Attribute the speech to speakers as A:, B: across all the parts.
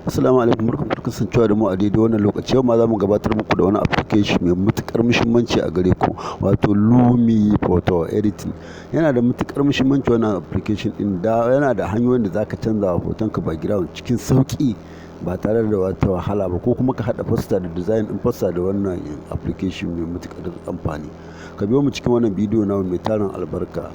A: Assalamu alaikum, barkanku da kasancewa da mu a daidai wannan lokaci. Yau ma za mu gabatar muku da wani application mai matuƙar muhimmanci a gare ku, wato Lumi Photo Editing. Yana da matuƙar muhimmanci wannan application ɗin, da yana da hanyoyin da zaka canza wa hotonka background cikin sauƙi ba tare da wata wahala ba, ko kuma ka haɗa poster da design ɗin poster da wannan application mai matuƙar amfani. Ka biyo mu cikin wannan bidiyo namu mai tarin albarka.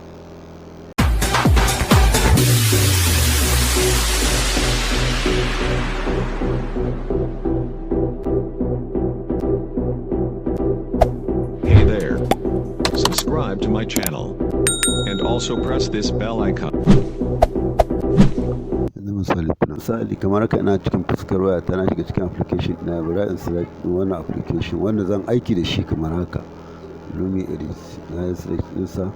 B: Hey there. Subscribe to my channel. And also press this bell icon.
A: Yanzu misali, kuna misali kamar haka, ina cikin fuskar waya ta, na shiga cikin application ina bari in select wannan application wanda zan aiki da shi kamar haka, Lumi Edit. Na yi select ɗinsa.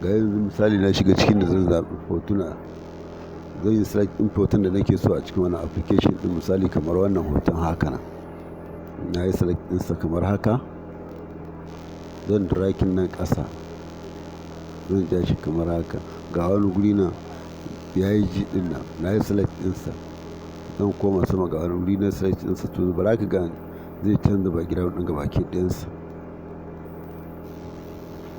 A: Ga yanzu misali na shiga cikin da zan zaɓi hotuna, zan yi select ɗin hoton da nake so a cikin wannan application ɗin. Misali kamar wannan hoton haka nan, na yi select ɗinsa kamar haka. Zan dragging nan ƙasa, zan ja shi kamar haka. Ga wani guri nan ya yi G ɗin nan, na yi select ɗinsa. Zan koma sama, ga wani wuri na select ɗinsa. To, bara ka ga zai canza background ɗin gabaki ɗayansa.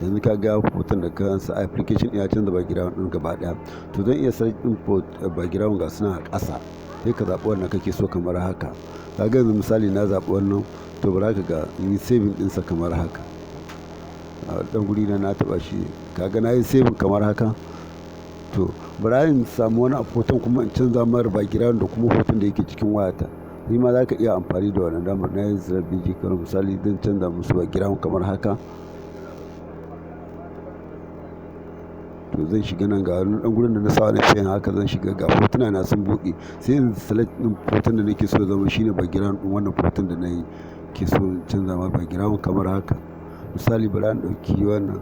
A: Yanzu ka ga hoton da kansa application ya canza background ɗin gaba ɗaya. To, zan iya select ɗin background, ga suna a ƙasa, sai ka zaɓi wannan kake so kamar haka. Ka ga yanzu misali na zaɓi wannan. To, bara ka ga in yi saving ɗinsa kamar haka. A ɗan guri na taɓa shi, ka ga na yi saving kamar haka. To, bara in samu wani hoton kuma in canza mara background da kuma hoton da yake cikin wayata. Ni ma za ka iya amfani da wannan damar. Na yi select BG, kamar misali zan canza musu background kamar haka. To, zan shiga nan, ga wani ɗan gurin da na sa wani pen haka, zan shiga, ga hotuna na sun buɗe. Sai in select ɗin hoton da nake so zama shine background ɗin wannan hoton da na yi ke so in canza ma background kamar haka. Misali, bari in ɗauki wannan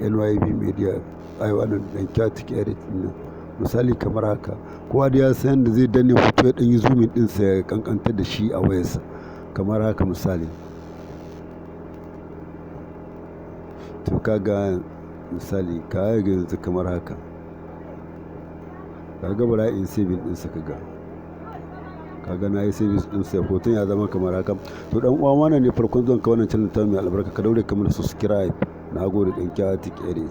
A: NYB Media, ai wannan ɗan Chaotic Edit ɗin nan, misali kamar haka. Kowa da ya san yadda zai danne hoto ya ɗan yi zooming ɗinsa ya ƙanƙantar da shi a wayarsa kamar haka misali. To, ka ga misali ka ga yanzu kamar haka, ka ga bara in saving ɗinsa. Ka ga na yi saving ɗinsa, hoton ya zama kamar haka. To, dan uwa, wannan ne farkon zuwan ka wannan channel ta mai albarka, ka daure ka mana subscribe. Na gode. Ɗan Chaotic Edit.